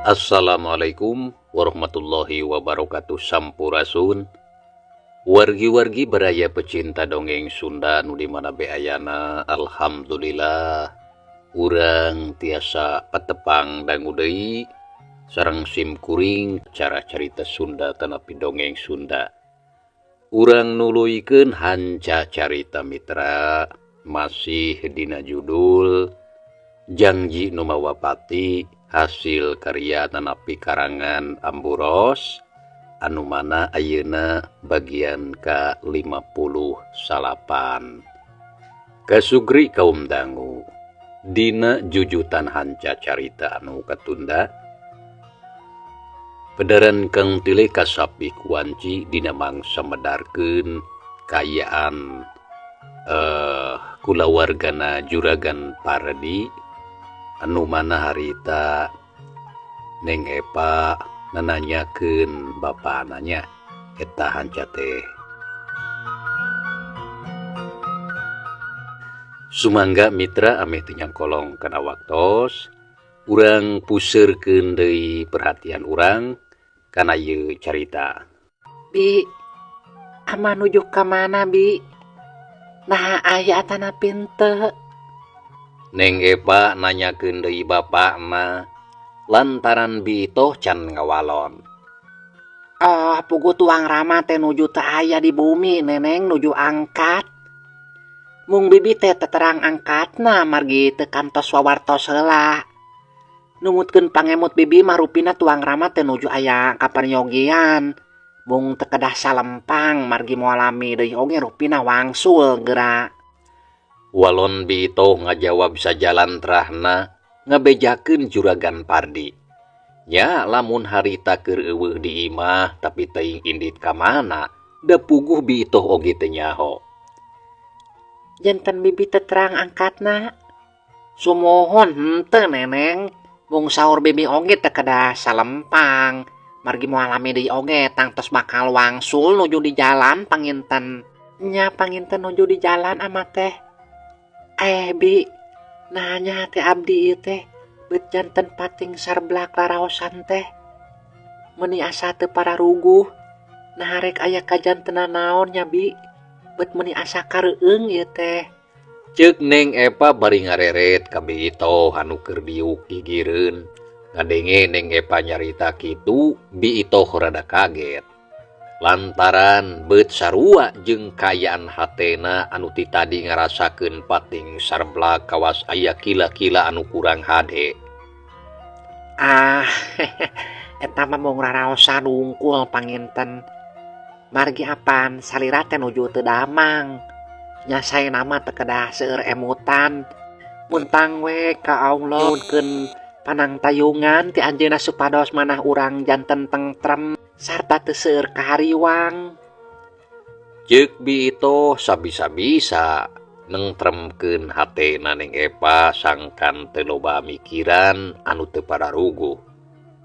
Assalamualaikum warahmatullahi wabarakatuh. Sampurasun wargi-wargi baraya pecinta dongeng Sunda nu di mana be ayana. Alhamdulillah urang tiasa patepang dangu deui sareng sim kuring cara carita Sunda tanapi dongeng Sunda. Urang nuluykeun hanca carita mitra masih dina judul Janji Nu Mawa Pati hasil karya tanapi karangan Amburos anu mana ayeuna bagian ka-58. Kasugri kaum dangu dina jujutan hanca carita anu katunda pedaran Kang Tile kasapi kuanci dina mangsa medarkeun kaayaan kulawargana Juragan Pardi anu mana harita Neng Epa nananyakeun bapana nya eta hanca teh. Sumangga mitra ameh teu nyangkolong kana waktos urang puseurkeun deui perhatian urang kana ieu carita. Bi, ama nuju ka mana bi? Nah aya atana pinte. Neng Epa nanyakeun deui bapana lantaran Bi Itoh can ngawalon. Ah, puguh tuang Rama teh nuju teu aya di bumi neneng nuju angkat. Mung bibi teh teterang angkatna margi teu kantos wawartos heula. Numutkeun pangemut bibi mah rupina tuang Rama teh nuju aya kaperyogian. Mung teu kedah salempang margi moal lami deui oge rupina wangsul geura. Walon Bi Itoh ngajawab sajalan terahna ngabejakeun Juragan Pardi. Nya lamun harita keur eueuh di imah tapi teuing indit ka mana, da puguh Bi Itoh oge teu nyaho. Janten bibi teh terang angkatna. Sumuhun henteu neneng, mung saur bibi oge teu kedah salempang. Margi moal lami deui oge tangtos bakal wangsul nuju di jalan panginten. Nya panginten nuju di jalan ama teh. Bi, nanya teh abdi ieu teh beut janten pating sarblak laraosan teh. Meuni asa teu pararuguh. Nah rek aya kajantenan naon nya bi? Beut meuni asa kareueung ieu teh. Ceuk Neng Epa bari ngareret ka Bi Itoh anu keur diuk gigireun. Ngadenge Neng Epa nyarita kitu, Bi Itoh rada kaget. Lantaran beut sarua jeung kaayaan hatena anu ti tadi ngarasakeun pating sarblak kawas aya kila-kila anu kurang hade. Ah, eta mah mung raraosan wungkul panginten. Margi apan salira teh nuju teu damang. Nya saena mah teu kedah seueur emutan. Mun tang we ka Allah nyuhunkeun panangtayungan ti anjeunna supados manah urang janten tentrem sarta teu seueur kahariwang. Ceuk Bi Itoh sabisa-bisa nengtremkeun hatena Neng Epa sangkan teu loba mikiran anu teu pararuguh.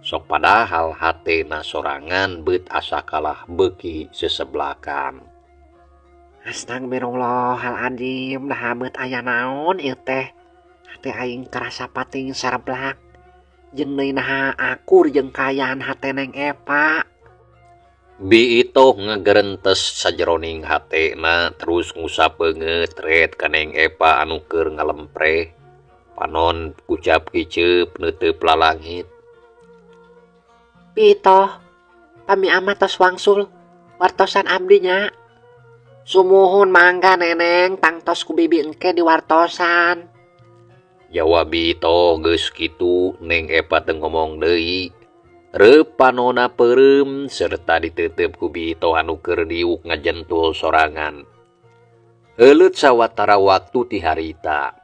Sok padahal hatena sorangan beut asa kalah beuki seseblakan. Astagfirullahaladzim, nah beut aya naon ieu teh. Hate aing karasa pating sarblak. Jeung deui naha akur jeung kaayaan hate Neng Epa. Bi Itoh ngagerentes sajeroning hatena terus ngusap beungeut ret ka Neng Epa anu keur ngalempreh. Panon kucap kiceup neuteup lalangit. Bi Itoh, pami ama tos wangsul wartosan abdi nya. Sumuhun mangga neneng tangtos ku bibi engke diwartosan. Jawab Bi Itoh geus kitu Neng Epa teu ngomong deui. Reup panona peureum serta diteuteup ku Bi Itoh anu keur diuk ngajentul sorangan. Heuleut sawatara waktu ti harita.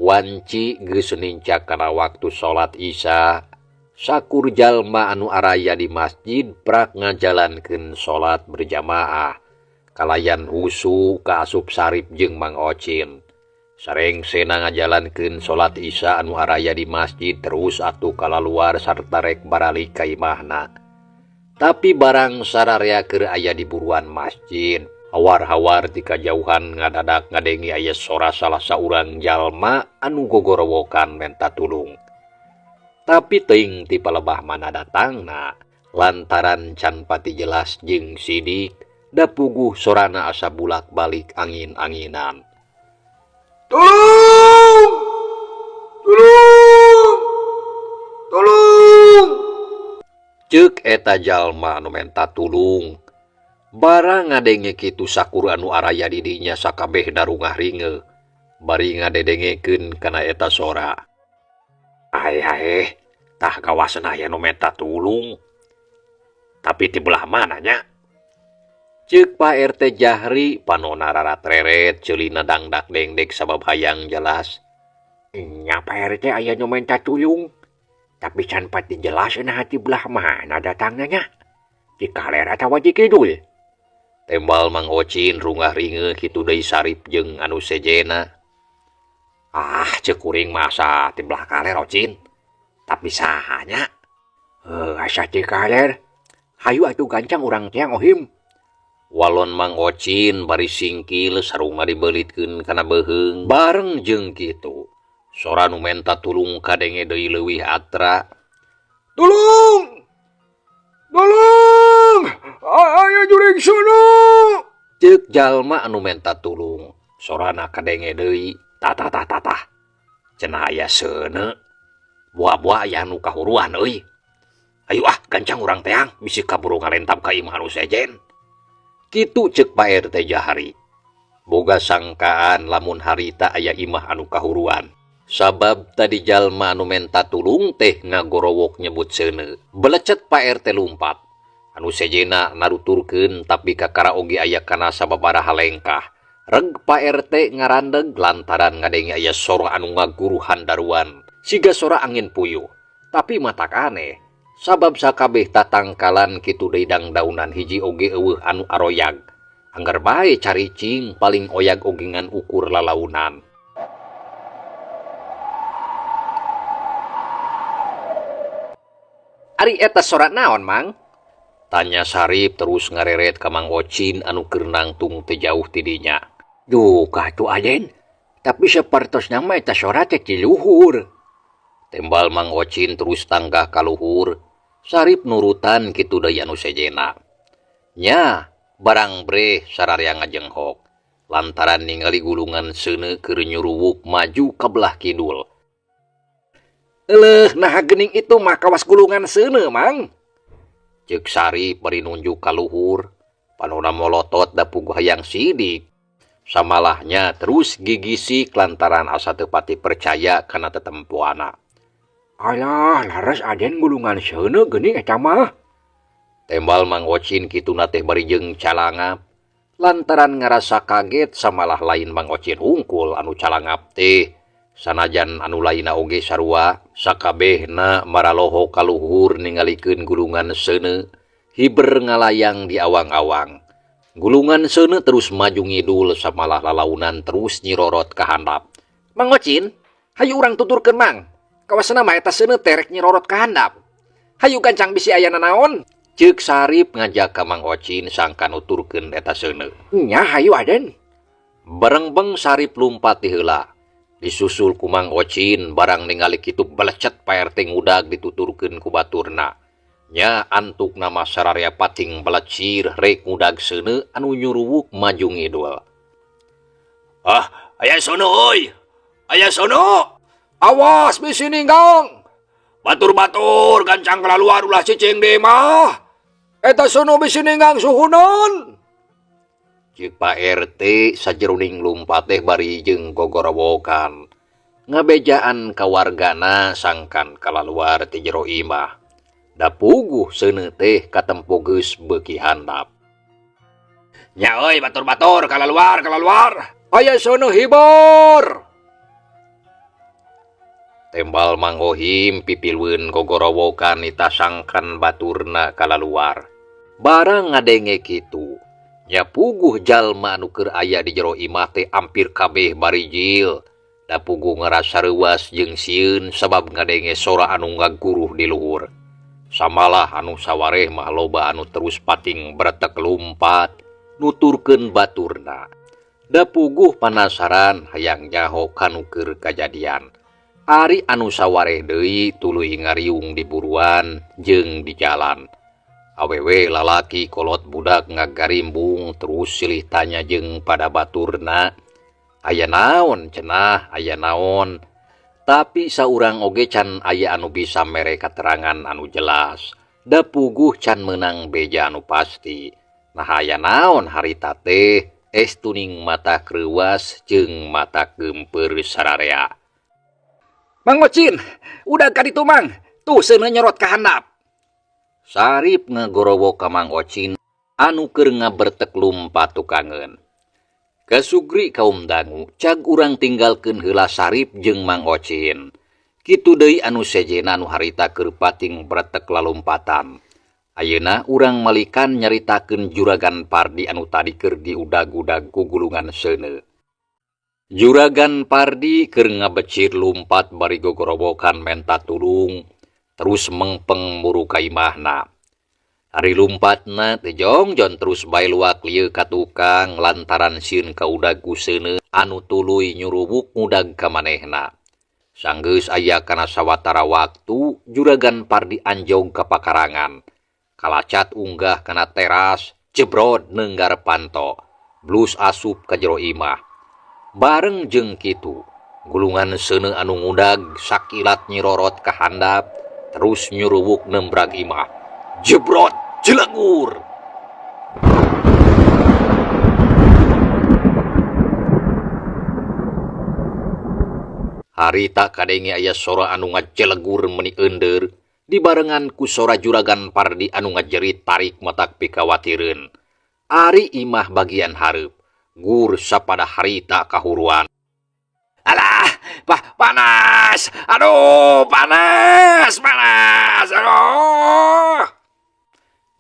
Wanci geus nincak kana waktu salat Isya. Sakur jalma anu araya di masjid prak ngajalankeun salat berjamaah. Kalayan husu kaasup Sarip jeung Mang Ocin. Sarengsena ngajalankeun salat Isya anu araya di masjid terus atuh kalaluar sarta rek baralik ka imahna. Tapi barang sararea keur aya di buruan masjid, hawar-hawar ti kajauhan ngadadak ngadenge aya sora salah saurang jalma anu gogorowokan menta tulung. Tapi teuing ti palebah mana datangna lantaran can pati jelas jeung sidik da puguh sorana asa bulak-balik angin-anginan. Tolong! Tolong! Tolong! Ceuk eta jalma anu menta tulung. Barang ngadenge kitu sakur anu araya di dinya sakabehna rungah ringeuh bari ngadedengekeun kana eta sora. Aeh aeh, tah kawasan aya nu menta tulung. Tapi ti belah mana nya? Ceuk Pak RT Jahri panona rarat-reret ceulina dangdak dengdek sabab hayang jelas. Nya Pak RT aya nu menta tulung. Tapi can pati jelas naha ti belah mana datangna nya. Ti kaler atawa ti kidul. Tembal Mang Ocin rungah ringeuh kitu deui Sarip jeung anu sejena. Ah, ceuk kuring mah asa ti belah kaler Ocin. Tapi saha nya? Heuh, asa ti kaler. Hayu atuh gancang urang teang Ohim. Walon Mang Ocin bari singkil sarungna dibeulitkeun kana beuheung. Bareng jeung kitu, sora nu menta tulung kadenge deui leuwih atra. Tulung! Tolong! Aya jurig seuneu! Ceuk jalma anu menta tulung, sorana kadenge deui. Tah tah tah tah tah. Cenah aya seuneu. Buah-buah aya nu kahuruan euy. Hayu ah gancang urang teang bisi kaburu ngalentab ka imah anu sejen. Kitu ceuk Pak RT Jahari. Boga sangkaan lamun harita aya imah anu kahuruan. Sabab tadi jalma anu menta tulung teh ngagorowok nyebut seuneu. Belecet Pak RT lumpat. Anu sejena naruturkeun tapi kakara oge aya kana sababaraha lengkah. Reg Pak RT ngarandeg lantaran ngadenge aya sora anu ngaguruh handaruan. Siga sora angin puyuh. Tapi matak aneh. Sabab sakabeh tatangkalan kitu deui dangdaunan hiji oge eueuh anu aroyag. Angger bae caricing paling oyag oge ngan ukur lalaunan. Ari eta sora naon, Mang? Tanya Sarip terus ngareret ka Mang Ocin anu keur nangtung teu jauh ti dinya. Duh, atuh Aden. Tapi sapertosna mah eta sora teh ti luhur. Tembal Mang Ocin terus tanggah ka luhur. Sarip nurutan kitu deui anu sejena. Nya, barang breh sararea ngajenghok. Lantaran ningali gulungan seuneu keur nyuruwuk maju ka belah kidul. Eleuh, naha geuning itu mah kawas gulungan seuneu, Mang? Ceuk Sarip bari nunjuk ka luhur. Panona molotot da puguh hayang sidik. Samalahnya terus gigisik lantaran asa teu pati percaya kana tetempoana. Alah, laras Aden gulungan seuneu geuning eta mah. Tembal Mang Ocin kituna teh bari jeung calangap. Lantaran ngarasa kaget samalah lain Mang Ocin hungkul anu calangap teh. Sanajan anu lainna oge sarua, sakabehna maraloho ka luhur ningalikeun gulungan seuneu hiber ngalayang di awang-awang. Gulungan seuneu terus maju ngidul samalah lalaunan terus nyirorot ka handap. Mang Ocin, hayu urang tuturkeun Mang. Kawasana mah eta seuneu teh rek nyirorot ka handap. Hayu gancang bisi aya nanaon. Ceuk Sarip ngajak ka Mang Ocin sangkan nuturkeun eta seuneu. Nya hayu Aden. Barengbeng Sarip lumpat ti heula. Disusul ku Mang Ocin barang ningali kitu belecet Pak RT ngudag dituturkeun ku baturna. Nya antukna mah sararea pating belecir rek ngudag seuneu anu nyuruwuk maju ngidul. Ah, aya seuneu euy. Aya seuneu. Awas bisi ninggang. Batur-batur gancang kalaluar ulah cicing di imah. Eta seuneu bisi ninggang suhunan. Ceuk Pak RT sajeroning lumpat teh bari jeung gogorowokan. Ngabejaan ka wargana sangkan kalaluar ti jero imah. Da puguh seuneu teh katempo geus beuki handap. Nya euy batur-batur kalaluar kalaluar. Aya seuneu hibur. Tembal Mang Ohim pipilueun gogorowokan itasangkan baturna kalaluar. Barang ngadenge kitu, nya puguh jalma anu keur aya di jero imah teh ampir kabeh barijil. Da puguh ngarasa reuas jeung sieun sabab ngadenge sora anu ngaguruh di luhur. Samalah anu sawareh mah loba anu terus pating bretek lumpat nuturkeun baturna. Da puguh panasaran hayang nyaho kanu keur kajadian. Ari anu sawareh deui tuluy ngariung di buruan jeung di jalan. Awewe lalaki kolot budak ngagarimbung terus silih tanya jeung pada baturna. Aya naon cenah, aya naon. Tapi saurang oge can aya anu bisa mere katerangan anu jelas. Da puguh can meunang beja anu pasti. Nah aya naon harita teh estuning mata kreuwas jeung mata geumpeur sararea. Mang Ocin, udah ka ditu Mang. Tuh seuneu nyorot ka handap. Sarip ngagorowo ka Mang Ocin anu keur ngabertek lumpat tukangeun. Kasugri kaum dangu cag urang tinggalkeun heula Sarip jeung Mang Ocin. Kitu deui anu sejena anu harita keur pating bretek lalumpatan. Ayeuna urang malikan nyaritakeun Juragan Pardi anu tadi keur diudag-udag ku gulungan seuneu. Juragan Pardi keur ngabecir lumpat bari gogorowokan menta tulung. Terus mengpeng muru ka imahna. Ari lumpatna teh jongjon terus bae luak lieu ka tukang lantaran sieun kaudag ku seuneu anu tuluy nyuruwuk ngudag ka manehna. Sanggeus aya kana sawatara waktu Juragan Pardi anjog ka pakarangan. Kalacat unggah kana teras, jebrod neunggar panto, blus asup ka jero imah. Bareng jeung kitu, gulungan seuneu anu ngudag sakilat nyirorot ka handap, terus nyuruwuk nembrag imah. Jebrot jelegur. Harita kadenge aya sora anu ngajelegur meuni eundeur, dibarengan ku sora Juragan Pardi anu ngajerit tarik matak pikawatireun. Ari imah bagian hareup, gur sapada harita kahuruan. Alah, panas. Aduh, panas, panas. Aduh.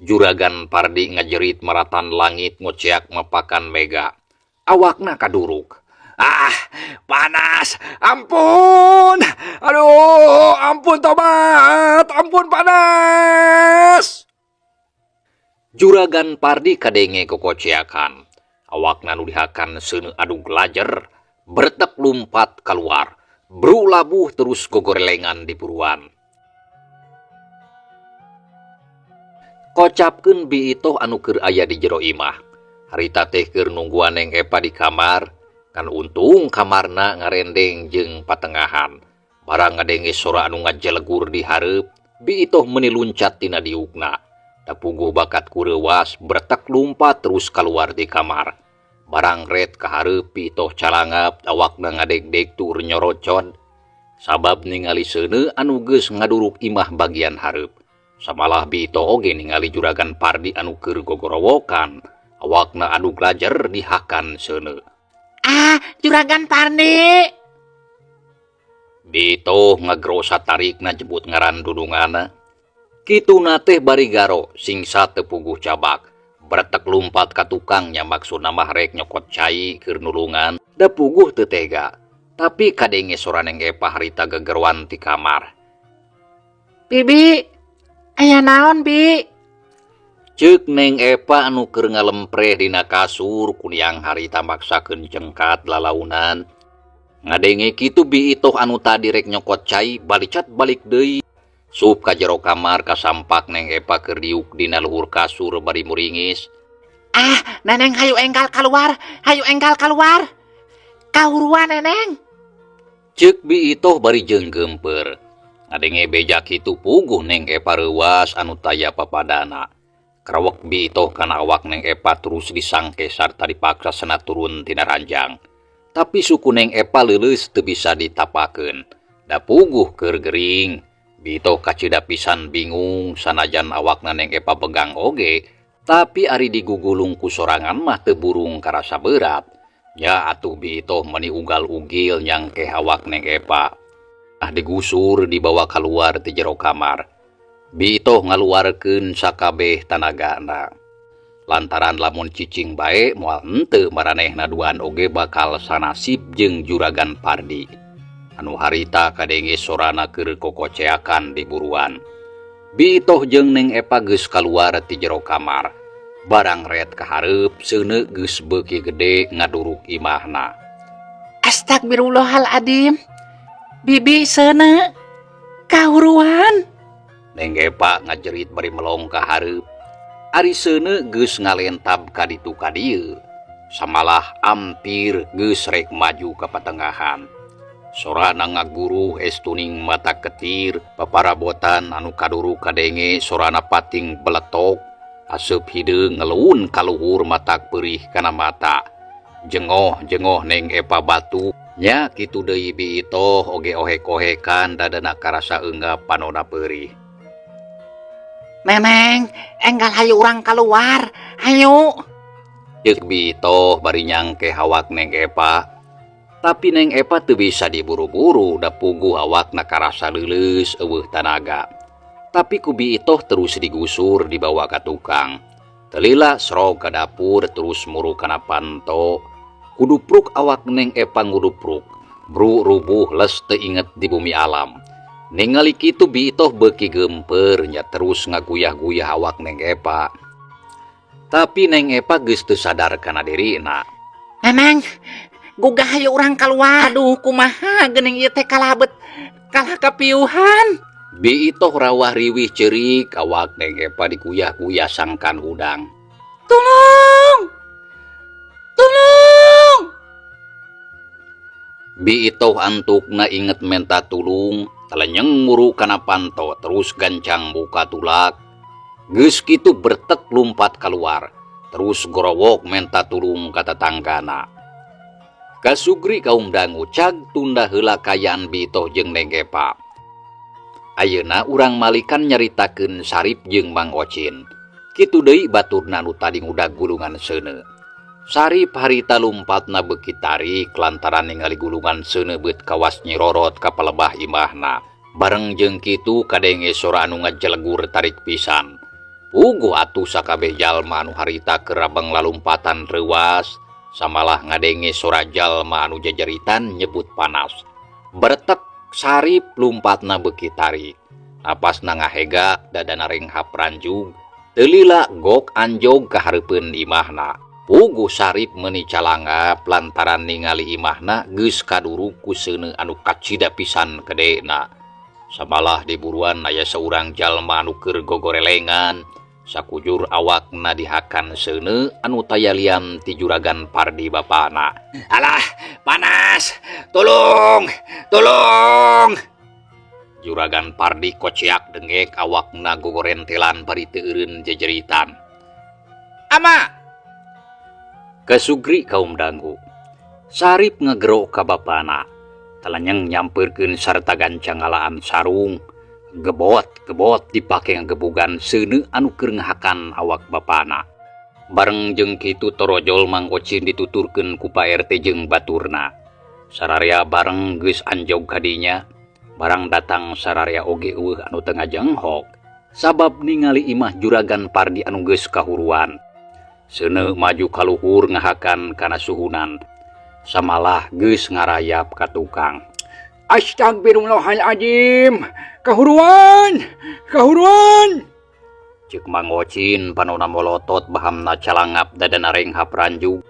Juragan Pardi ngajerit maratan langit ngoceak mapakan mega. Awakna kaduruk. Ah, panas. Ampun. Aduh, ampun tobat. Ampun panas. Juragan Pardi kadenge kokoceakan. Awakna nu dihakan seuneu adug lajer. Bertek lumpat keluar, bru labuh terus gogorelengan di buruan. Kocapkeun Bi Itoh anu keur aya di jero imah. Harita teh keur nungguan Neng Epa di kamar, kan untung kamarna ngarendeng jeung patengahan. Barang ngadenge sora anu ngajelegur di hareup, Bi Itoh meuni luncat tina diukna. Da puguh bakat kureuwas bertek lumpat terus keluar di kamar. Barang red kahareup Bi Itoh calangap awakna ngadegdeg tur nyorocod. Sabab ningali seuneu anu geus ngaduruk imah bagian hareup. Samalah Bi Itoh oge ningali Juragan Pardi anu keur gogorowokan. Awakna anu glajer dihakan seuneu. Ah, Juragan Pardi. Bi Itoh ngagrosa tarikna jebut ngaran dudungana. Kituna teh bari garo singsa teu puguh cabak. Bretek lumpat ka tukangnya maksudna mah rek nyokot cai keur nulungan, da puguh teu tega. Tapi kadenge sora Neng Epa harita gegeruan ti kamar. Bibi, aya naon Bi? Ceuk Neng Epa anu keur ngalempreh dina kasur kuniang harita maksakeun cengkat lalaunan. Ngadenge kitu Bi Itoh anu tadi rek nyokot cai balicat balik deui. Sup ka jero kamar kasampak Neng Epa keur diuk dina luhur kasur bari muringis. Ah, Neneng hayu enggal keluar, hayu enggal keluar. Kahuruan Neneng. Ceuk Bi Itoh bari jeung geumpeur. Ngadenge beja kitu puguh Neng Epa reuwas anu taya papadana. Karawek Bi Itoh kana awak Neng Epa terus disangke sarta dipaksa sena turun tina ranjang. Tapi suku Neng Epa leuleus teu bisa ditapakeun. Da puguh keur gering. Bi Itoh kacida pisan bingung sanajan awakna Neng Epa begang oge, tapi ari digugulung ku sorangan mah teu burung karasa berat. Nya atuh Bi Itoh meuni ugal-ugil nyangkeh awak Neng Epa. Ah digusur dibawa kaluar ti jero kamar. Bi Itoh ngaluarkeun sakabeh tanagana. Lantaran lamun cicing bae moal henteu maranehna duaan oge bakal sanasib jeung Juragan Pardi. Anu harita kadenge sorana keur kokoceakan di buruan. Bi Itoh jeung Neng Epa geus kaluar ti jero kamar. Barang red kahareup seuneu geus beuki gede ngaduruk imahna. Astagfirullahaladzim. Bibi, seuneu kahuruan. Neng Epa ngajerit bari melong ka hareup. Ari seuneu geus ngalentab ka ditu ka dieu. Samalah ampir geus rek maju ka patengahan. Sorana ngaguruh estuning mata ketir, paparabotan anu kaduru kadenge sorana pating beletok, aseup hideung ngeluun kaluhur matak perih kana mata. Jengoh-jengoh Neng Epa batuk, nya kitu deui Bi Itoh oge ohek-ohekan dadana karasa eunggap panona peurih. Neneng, enggal hayu urang kaluar, hayu. Ceuk Bi Itoh bari nyangke awak Neng Epa. Tapi Neng Epa teu bisa diburu-buru, da puguh awakna karasa leuleus eueuh tanaga. Tapi ku Bi Itoh terus digusur dibawa ka tukang. Teu lila srog ka dapur terus muru kana panto. Kudupruk awak Neng Epa ngudupruk. Bru rubuh les teu inget di bumi alam. Ningali kitu Bi Itoh beuki geumpeur nya terus ngaguyah-guyah awak Neng Epa. Tapi Neng Epa geus teu sadar kana dirina. Neneng, gugah hayu urang kaluar. Aduh, kumaha geuning ieu teh kalabet kalah kapiuhan. Bi Itoh rawah riwih ceurik awak Neng Epa diguyah-guyah sangkan hudang. Tulung! Tulung! Bi Itoh antukna inget menta tulung, telenyeng muru kana panto terus gancang buka tulak. Geus kitu bertek lumpat keluar, terus gorowok menta tulung ka tetanggana. Kasugri kaum dangu cag tunda heula kaayaan Bi Itoh jeung Neng Epa. Ayeuna urang malikan nyaritakeun Sarip jeung Mang Ocin. Kitu deui baturna nu tadi ngudag gulungan seuneu. Sarip harita lumpatna beuki tarik lantaran ningali gulungan seuneu beut kawas nyirorot ka palebah imahna. Bareng jeung kitu kadenge sora anu ngajelegur tarik pisan. Puguh atuh sakabeh jalma anu harita keur rabang lalumpatan reuwas, samalah ngadenge sora jalma anu jajeritan nyebut panas. Bertek Sarip lumpatna beuki tarik. Napasna ngahegak dadana renghap ranjug, teu lila gok anjog ka hareupeun imahna. Puguh Sarip meuni calangap lantaran ningali imahna geus kaduruk ku seuneu anu kacida pisan gedena. Samalah diburuan aya saurang jalma anu keur gogorelengan, sakujur awakna dihakan seuneu anu taya lian ti Juragan Pardi bapana. Alah, panas! Tulung! Tulung! Juragan Pardi kociak dengek awakna gogorentelan bari teu eureun jejeritan. Ama! Kasugri kaum dangu. Sarip ngegero ka bapana. Telenyeng nyampeurkeun sarta gancang ngalaan sarung. Gebot-gebot dipake ngagebugan seuneu anu keur ngahakan awak bapana. Bareng jeung kitu torojol Mang Ocin dituturkeun ku Pak RT jeung baturna. Sararea bareng geus anjog kadinya. Barang datang sararea oge eueuh anu teu ngajenghok. Sabab ningali imah Juragan Pardi anu geus kahuruan. Seuneu maju kaluhur ngahakan kana suhunan. Samalah geus ngarayap ka tukang. Astagfirullahaladzim. Kahuruan, kahuruan. Ceuk Mang Ocin panona molotot bahamna calangap dadana renghap ranjug.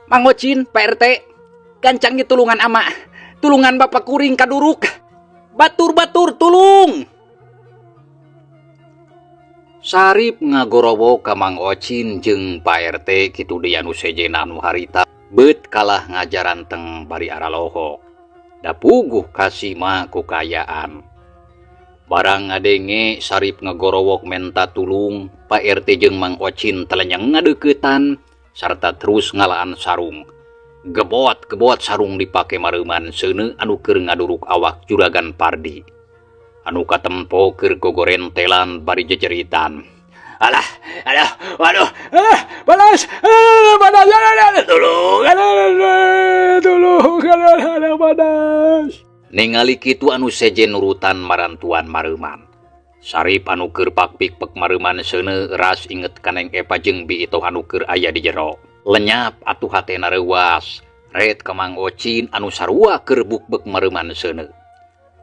Mang Ocin, Pak RT, gancang ge tulungan ama. Tulungan bapak kuring kaduruk. Batur-batur tulung. Sarip ngagorowo ka Mang Ocin jeung Pak RT kitu deui anu sejenna anu harita beut kalah ngajaranteng bari aralohok. Da puguh kasima ku kaayaan. Barang ngadenge Sarip ngagorowok menta tulung, Pak RT jeung Mang Ocin telenyeng ngadeuketan sarta terus ngalaan sarung. Gebot-gebot sarung dipake mareuman seuneu anu keur ngaduruk awak Juragan Pardi. Anu katempo keur gogorentelan bari jejeritan. Alah, alah, waduh, alah, balas, alah, balas, alah, tolong, alah, tolong, alah, alah, balas. Ningali kitu anu sejen nurutan marantuan mareuman. Sarip anu keur pakpik-pek mareuman seuneu ras inget ka Neng Epa jeung Bi Itoh anu keur aya di jero. Lenyap atuh hatena reuwas, ret ka Mang Ocin anu sarua keur bukbek mareuman seuneu.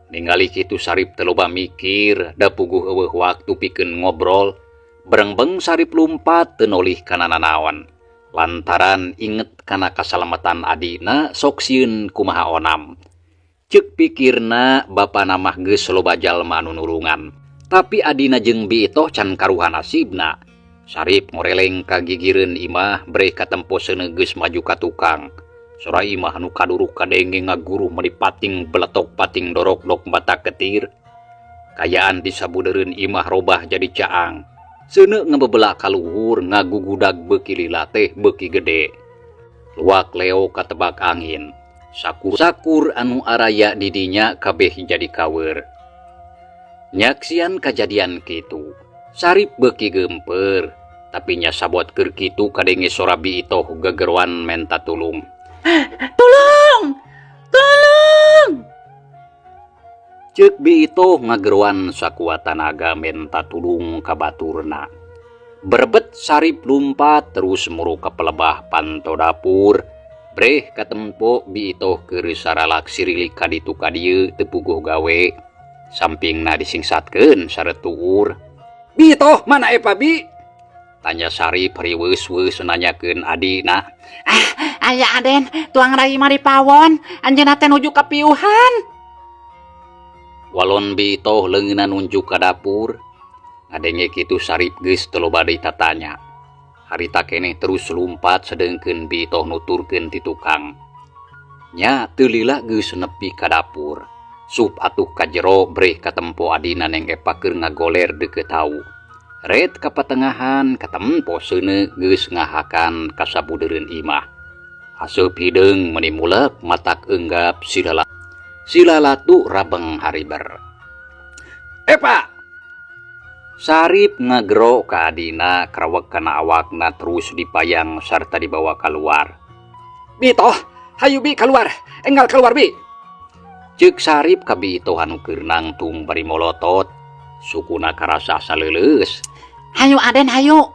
Ningali kitu Sarip teu loba mikir, da puguh eueuh waktu pikeun ngobrol. Berengbeng Sarip lumpat teu nolih kana nanaon. Lantaran inget kana kasalamatan adina sok sieun kumaha onam. Ceuk pikirna bapana mah geus loba jalma anu nulungan. Tapi adina jeung Bi Itoh can karuhan nasibna. Sarip ngoreleng ka gigireun imah breh katempo seuneu geus maju ka tukang. Sora imah anu kaduruk kadenge ngaguruh meuni pating beletok pating dorokdok mata ketir. Kayaan di sabudeureun imah robah jadi caang. Seuneu ngebebelak ka luhur ngagugudag beuki lila teh beuki gede. Luak leo katebak angin. Sakur-sakur anu araya di dinya kabeh jadi kawer. Nyaksian kajadian kitu, Sarip beuki geumpeur, tapi nya sabot keur kitu kadenge sora Bi Itoh gegeroan menta tulung. Tulung! Tulung! Ceuk Bi Itoh ngageroan sakuat tanaga menta tulung ka baturna. Berebet Sarip lumpat terus muru ka pelebah panto dapur. Breh katempo Bi Itoh keur saralak sirilik ka ditu ka dieu teu puguh gawe. Sampingna disingsatkeun sareut tuur. Bi Itoh mana Epa Bi? Tanya Sarip riweus-weus nanyakeun adina. Ah, aya Aden, tuang rai mah di pawon, anjeunna teh nuju ka piuhan. Walon Bi Itoh leungeunna nunjuk ka dapur. Ngadenge kitu Sarip geus teu loba deui tatanya. Harita keneh terus lumpat sedengkeun Bi Itoh nuturkeun ti tukang. Nya teu lila geus nepi ka dapur. Sup atuh ka jero breh katempo adina Neng Epa keur ngagoler deukeut hawu. Ret ka patengahan katempo seuneu geus ngahakan ka sabudeureun imah. Haseup hideung meuni mulek matak eunggap silalatu rabeng hariber. Epa! Sarip ngagero ka adina karawek kana awakna terus dipayang sarta dibawa keluar. Bi Toh, hayu Bi keluar, enggal keluar Bi. Ceuk Sarip ka Bi Itoh anu keur nangtung bari molotot, sukuna karasa saleuleus. Hayu Aden, hayu.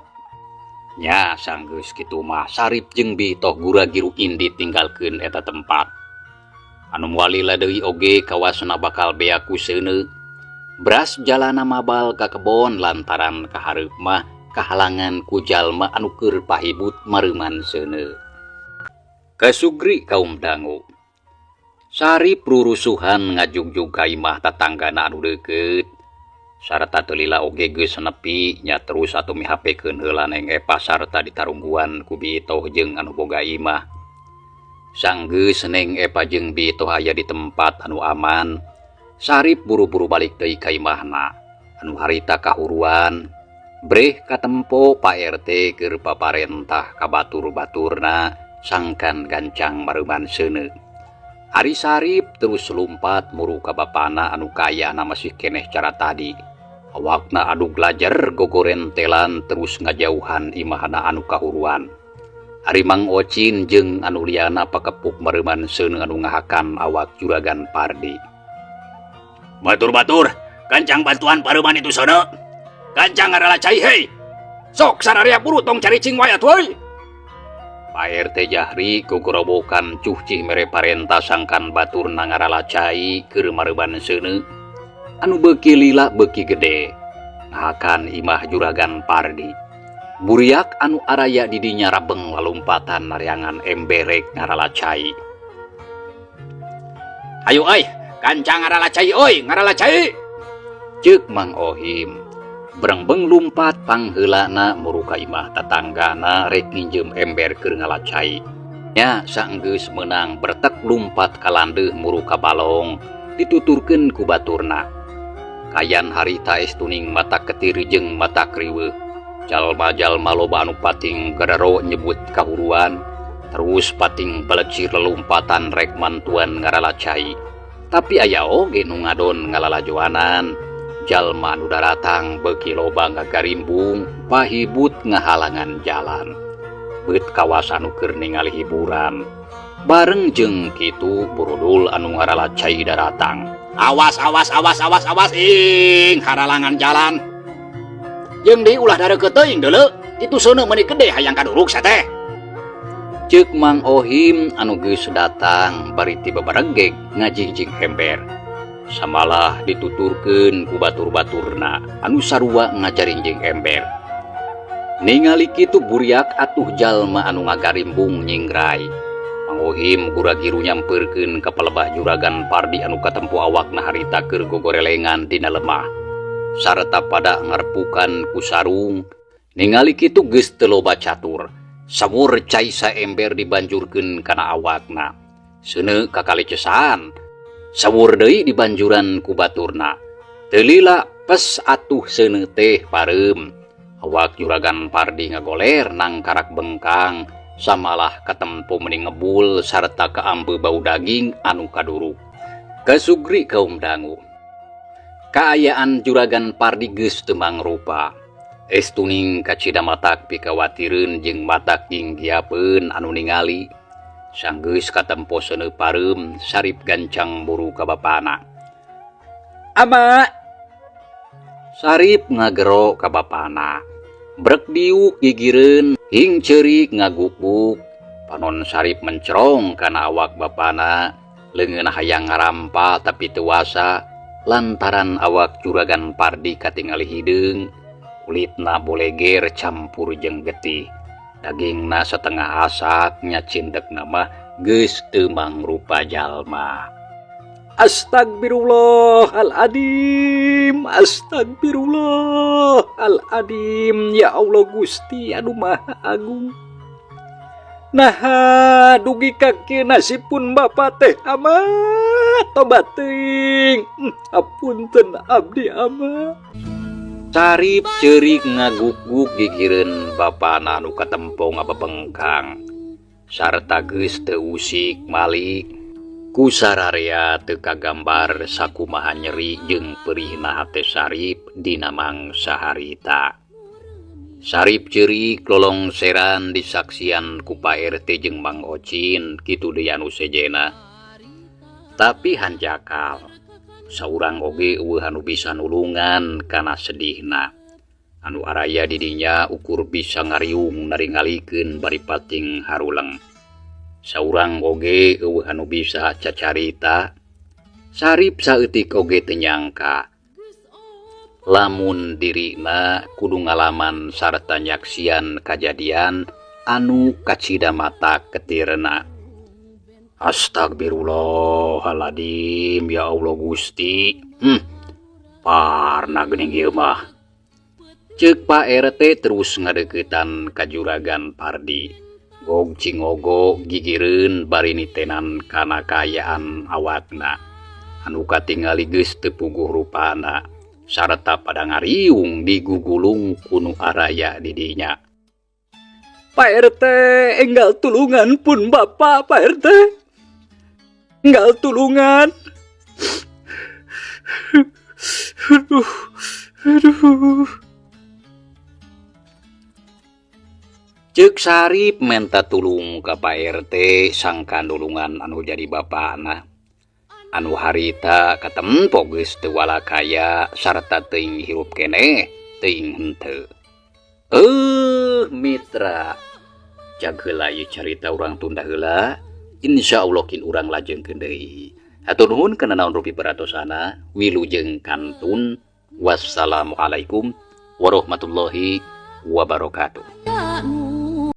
Nya sanggeus kitu mah Sarip jeung Bi Itoh gura-giru indit ninggalkeun eta tempat. Anu moal lila deui oge kawasna bakal beak ku seuneu. Bras jalana mabal ka kebon lantaran kahareup mah kahalangan ku jalma anu keur pahibut mareuman seuneu. Kasugri kaum dangu. Sarip rurusuhan ngajugjug ka imah tatanggana anu deukeut. Sarta teu lila oge geus nepi nya terus atuh mihapekeun heula Neng Epa sarta ditarungguan ku Bi Itoh jeung anu boga imah. Sanggeus Neng Epa jeung Bi Itoh aya di tempat anu aman. Sarip buru-buru balik deui ka imahna anu harita kahuruan. Breh katempo Pak RT keur paparentah ka batur-baturna sangkan gancang mareuman seuneu. Ari Sarip terus lumpat muru ka bapana anu kaayana masih keneh cara tadi. Awakna adug lajer gogorentelan terus ngajauhan imahna anu kahuruan. Ari Mang Ocin jeung anu liana pakepuk mareuman seuneu anu ngahakan awak Juragan Pardi. Batur-batur, gancang bantuan pareuman itu sono. Gancang ngarala cai hei. Sok sararia buru tong caricing wae atuh euy. Pak RT Jahri gogorobokan cuhcih mere parenta sangkan baturna ngarala cai keur mareuban seuneu. Anu beuki lila beuki gede. Ngahakan imah Juragan Pardi. Buriak anu araya di dinya rabeng lalumpatan nareangan emberek ngarala cai. Ayo euy, gancang ngarala cai euy, ngarala cai. Ceuk Mang Ohim. Brengbeng lumpat pangheulana muru ka imah tatanggana rek nginjeum ember keur ngala cai. Nya saenggeus meunang bertek lumpat ka landeuh muru ka balong dituturkeun ku baturna. Kayan harita estuning mata ketir jeung mata kriweuh. Jalma-jalma loba anu pating gadaro nyebut kahuruan, terus pating belecir lelumpatan rek mantuan ngarala cai. Tapi aya oge nu ngadon ngalalajoanan. Jalma anu daratang beuki loba ngagarimbung, pahibut ngahalangan jalan. Beut kawas anu keur ningali hiburan. Bareng jeung kitu burudul anu ngarala cai daratang. Awas awas awas awas awas ing haralangan jalan. Jeung deui ulah dareukeut teuing deuleu, itu seuneu meuni gede hayang kaduruk sateh. Ceuk Mang Ohim anu geus datang bari ti babaregeg ngajingjing ember. Samalah dituturkeun ku batur-baturna anu sarua ngajaringjing ember. Ningali kitu buriak atuh jalma anu ngagarimbung nyingrai. Mang Rohim gura-giru nyampeurkeun ka palebah Juragan Pardi anu katempo awakna harita keur gogorelengan dina lemah sarta pada ngarepukan ku sarung. Ningali kitu geus teu loba catur, sawur cai saember dibanjurkeun kana awakna. Seuneu kakalicesan, sawur deui dibanjuran ku baturna. Teu lila pes atuh seuneu teh pareum. Awak Juragan Pardi ngagoler nangkarak bengkang, samalah katempo meni ngebul sarta kaambe bau daging anu kaduruk. Kasugri kaum dangu. Kaayaan Juragan Pardi geus teu mangrupa. Estuning kacida matak pikawatireun jeung matak ginggiapeun anu ningali. Sanggeus katempo seuneu pareum, Sarip gancang buru ka bapana. Ama! Sarip ngagero ka bapana. Brek diuk gigireun hing ceurik ngagukbuk. Panon Sarip mencerong kana awak bapana, leungeun hayang ngarampa tapi teu wasa lantaran awak Juragan Pardi katingali hideung. Kulitna boleger campur jeung getih, dagingna setengah asak, nya cindekna mah geus teu mangrupa jalma. Astagfirullahaladzim, astagfirullahaladzim, ya Allah Gusti anu Maha Agung. Naha dugi ka kieu nasibpun bapa teh amat tobat teuing. Apunten abdi ama. Sarip ceurik ngaguk-guk gigireun bapana anu katempo ngabebengkang sarta geus teu usik malik. Ku sararea teu kagambar sakumaha nyeri jeung perihna hate Sarip dina mangsa harita. Sarip ceurik lolongseran disaksian ku Pak RT jeung Mang Ocin kitu deui anu sejena. Tapi hanjakal saurang oge eueuh anu bisa nulungan kana sedihna. Anu araya di dinya ukur bisa ngariung naringalikeun bari pating haruleng. Saurang oge eueuh anu bisa cacarita. Sarip saeutik oge teu nyangka lamun dirina kudu ngalaman sarta nyaksian kajadian anu kacida mata ketirna. Astagfirullahaladzim, ya Allah Gusti. Parna geuning ieu mah. Ceuk Pak RT terus ngadeuketan ka Juragan Pardi. Gog cingogo gigireun bari nitenan kana kaayaan awakna. Anu katingali geus teu puguh rupana sarta pada ngariung digugulung ku nu araya di dinya. Pak RT enggal tulungan pun bapak Pak RT. Enggal tulungan. Aduh, aduh. Ceuk Sarip menta tulung ka Pak RT sangka nulungan anu jadi bapana. Anu harita katempo geus teu walakaya sarta teuing hirup keneh teuing henteu. Mitra. Jag heula ieu carita urang tunda heula. Insya Allah kin urang lajengkeun deui. Hatur nuhun kana naon rupi peratosana. Wilujeng kantun. Wassalamualaikum warahmatullahi wabarakatuh.